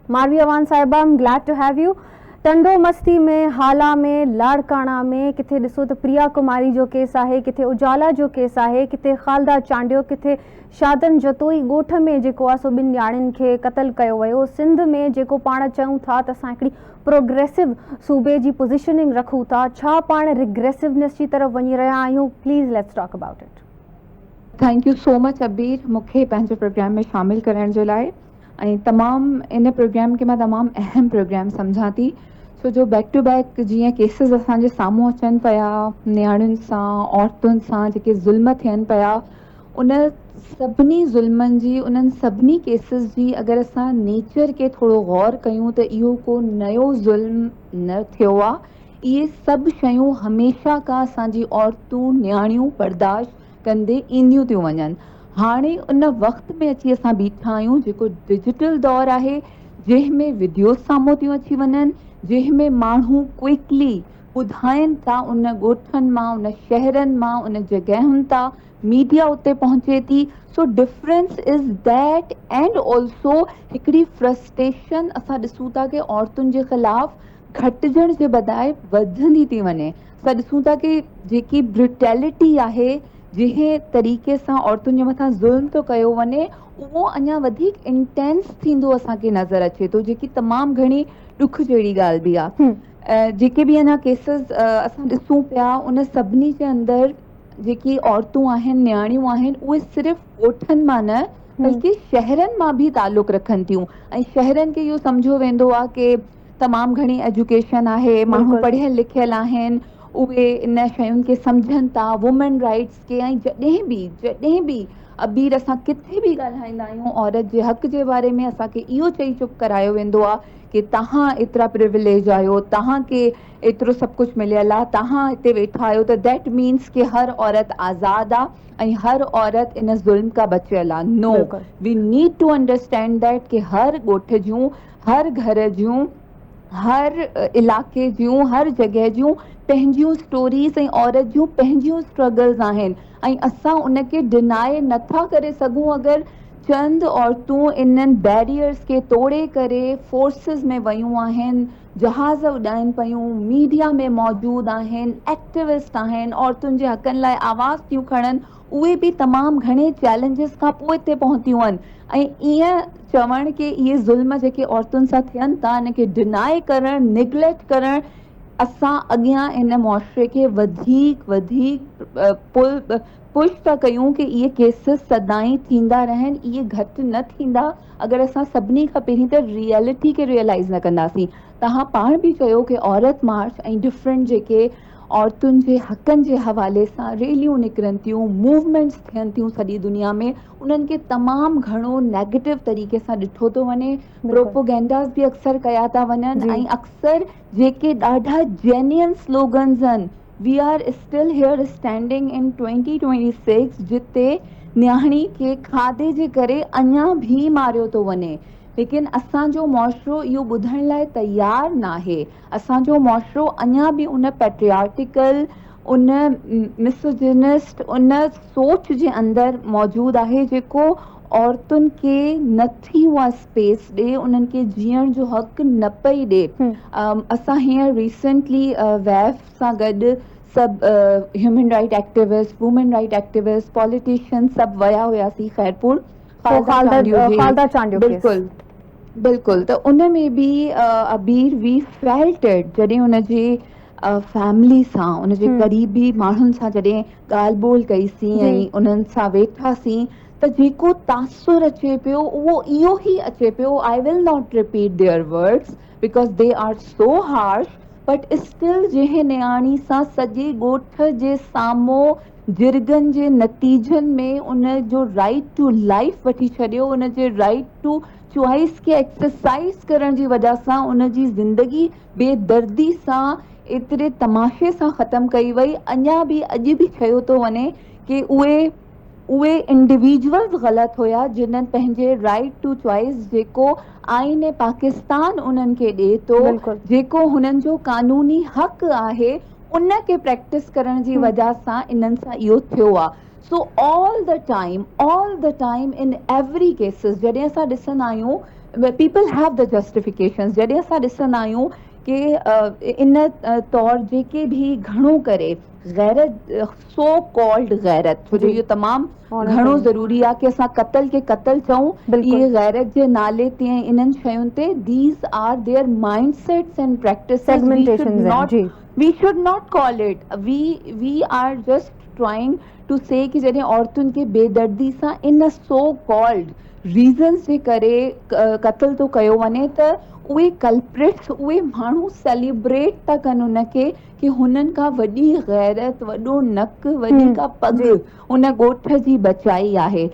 ماروي اوان صاحبه I'm glad to have you. Tando Masti ۾ Hala ۾ Larkana ۾ ڪٿي ڏسو ته پريا ڪماري جو ڪيس آهي ڪٿي اجالا جو ڪيس آهي ڪٿي خالده چانڊيو ڪٿي شادن جتوئي ڳوٺ ۾ جيڪو آهي سو ٻن نياڻين کي قتل ڪيو ويو سنڌ ۾ جيڪو پاڻ چئون ٿا ته اسان هڪڙي پروگريسو صوبي جي پوزيشننگ رکون ٿا ڇا پاڻ ريگريسونيس جي طرف وڃي رهيا آهيون please let's talk about it. Thank you so much Abeer مون کي پنهنجي پروگرام ۾ شامل ڪرڻ جي لاء. ۽ تمام ان پروگرام کي مان تمام اهم پروگرام سمجهان ٿي ڇو جو بيڪ ٽو بيڪ جيئن ڪيسز اسان جي سامهون اچن پيا نياڻين سان عورتن سان جيڪي ظلم ٿين پيا ان سڀني ظلمن جي انهن سڀني ڪيسز جي اگر اسان نيچر کي ٿورو غور ڪيون ته اهو ڪو نيو ظلم نه ٿيو آ اهي سڀ شيون هميشه کان اسان جي عورتون نياڻيون برداشت ڪندي اينديون ٿيون وڃن. هاڻي ان وقت ۾ اچي اسان بيٺا آهيون جيڪو ڊجيٽل دور آهي جنهن ۾ وڊيوز سامهون ٿيون اچي وڃن جنهن ۾ ماڻهو ڪوئڪلي ٻڌائين ٿا ان ڳوٺن مان ان شهرن مان ان جڳهين تان ميڊيا اتي پهچي ٿي so difference is that and also هڪڙي فرسٽيشن اسان ڏسون ٿا ڪي عورتن جي خلاف گهٽجڻ جي بجاء وڌندي ٿي وڃي. اسان ڏسون ٿا ڪي جيڪي بريوٽيلٽي آهي جنهن طريقي سان عورتن جي مٿان ظلم ٿو ڪيو وڃي اهو اڃا وڌيڪ انٽينس ٿيندو اسان کي نظر اچي ٿو جيڪي تمام گهڻي ڏک جهڙي ڳالهه به آهي جيڪي به اڃا ڪيسز اسان ڏسون پيا ان سڀني جي اندر جيڪي عورتون آهن نياڻيون آهن اهي صرف ڳوٺن مان نه بلڪه شهرن مان به تعلق رکن ٿيون ۽ شهرن کي اهو سمجهيو ويندو آهي ڪي تمام گهڻي ايجوڪيشن آهي، ماڻهو پڙهيل لکيل آهن، اهي ان شين کي سمجهن ٿا، وومين رائيٽس کي ۽ جڏهن به جڏهن به عبير اسان ڪٿي به ڳالهائيندا آهيون عورت جي حق جي باري ۾ اسان کي اهو چئي چپ ڪرايو ويندو آهي ڪي توهان ايترا پروليج آهيو، توهان کي ايترو سڀ ڪجهه مليل آهي، توهان هتي ويٺا آهيو ته that means ڪي هر عورت آزاد آهي ۽ هر عورت ان ظلم کان بچيل آهي، no we need to understand that ڪي هر ڳوٺ جون هر گهر جون، هر علائقي جون، هر جڳهه جون پنهنجيون اسٽوريز ۽ عورت جون پنهنجيون اسٽرگلز آهن ۽ اسان ان کي ڊنائي نه ٿا ڪري سگهون اگر چند عورتون انهن بيريئرز کي توڙي ڪري فورسز ۾ ويون آهن، جهاز اڏائين پيون، ميڊيا ۾ موجود آهن، ايڪٽيوسٽ آهن، عورتن جي حقن لاء آواز ٿيون کڻن، اهي به تمام گهڻي چئلينجز کان پوء هتي پهتيون آهن ۽ ائين چوڻ ڪي اهي ظلم جيڪي عورتن سان ٿين ٿا ان کي ڊنائي ڪرڻ نگليڪٽ ڪرڻ اسان اڳيان ان معاشري کي وڌيڪ وڌيڪ پل پش ٿا ڪيون ڪي اهي ڪيسز سدائين ٿيندا رهن اهي گهٽ نه ٿيندا اگر اسان سڀني کان پهرين ته ريئلٽي کي ريئلائز نه ڪنداسين توهان پاڻ به چيو ڪي عورت مارچ ۽ ڊفرنٽ جيڪي عورتن جي حقن جي حوالي سان ريليون نڪرن ٿيون، موومينٽس ٿين ٿيون سڄي دنيا ۾ انهن کي تمام گهڻو نيگيٽو طريقي سان ڏٺو ٿو وڃي، پروپوگينڊاز به اڪثر ڪيا ٿا وڃن ۽ اڪثر جيڪي ڏاڍا جينين سلوگنز آهن we are still here standing in 2026 جتي نياڻي کي کاڌي جي ڪري اڃا به ماريو ٿو وڃي ليڪن اسان جو معاشرو اهو ٻڌڻ لاء تيار ناهي. اسان جو معاشرو اڃا به ان پيٽريارٽيڪل، ان مسوجنسٽ، ان سوچ جي اندر موجود آهي جيڪو عورتن کي نه ٿي اها اسپيس ڏي، انهن کي جيئڻ جو حق نه پئي ڏي. اسان هينئر ريسينٽلي ويف سان گڏ سڀ human right activist, women right activist, politician سڀ ويا هياسين خيرپور خالده چانڊيو جي بلڪل. بلڪل ته ان ۾ به عبير وي فيلٽ it جڏهن ان جي فيملي سان ان جي قريبي ماڻهن سان جڏهن ڳالهه ٻولهه ڪئي سين ۽ انهن سان ويٺا سين ته جيڪو تاثر اچي پيو اهو اهو ئي اچي پيو I will not repeat their words because they are so harsh but still جنهن نياڻي سان سڄي ڳوٺ جي سامهون جرڳن جي نتيجن ۾ ان جو رائيٽ ٽو لائيف وٺي ڇڏيو، ان جي رائيٽ ٽو چوائس کي ايڪسرسائيز ڪرڻ جي وجه سان ان جي زندگي بي دردي سان ايتري تماشي سان ختم ڪئي وئي، اڃا به اڄ به چيو ٿو وڃي ڪي اهي اهي انڊيويجولز غلط هيا جنھن پنھنجي رائيٽ ٽو چوائس جيڪو آئين پاڪستان انھن کي ڏئي ٿو جيڪو هنن جو قانوني حق آهي ان کي پريڪٽس ڪرڻ جي وجه سان انهن سان اهو ٿيو آ so all the time all the time in every cases جڏهن اسان ڏسندا آهيون People have the justifications. جڏهن اسان ڏسندا آهيون ڪي ان طور جيڪي به گهڻو ڪري غيرت، سو ڪالڊ غيرت، ڇو جو اهو تمام گهڻو ضروري آهي ڪي اسان قتل کي قتل چئون، اهي غيرت جي نالي تي ۽ انهن شين تي، these are their mindsets and practices, we should not call it, we we are just trying to say ڪي جڏهن عورتن کي بيدردي سان ان سو ڪالڊ ريزنز جي ڪري قتل ٿو ڪيو وڃي ته اهي ڪلپرٽس، اهي ماڻهو سيليبريٽ ٿا ڪن ان کي ڪي هنن ڪا وڏي غيرت، وڏو نڪ، وڏي ڪا پڳ ان ڳوٺ جي بچائي آهي.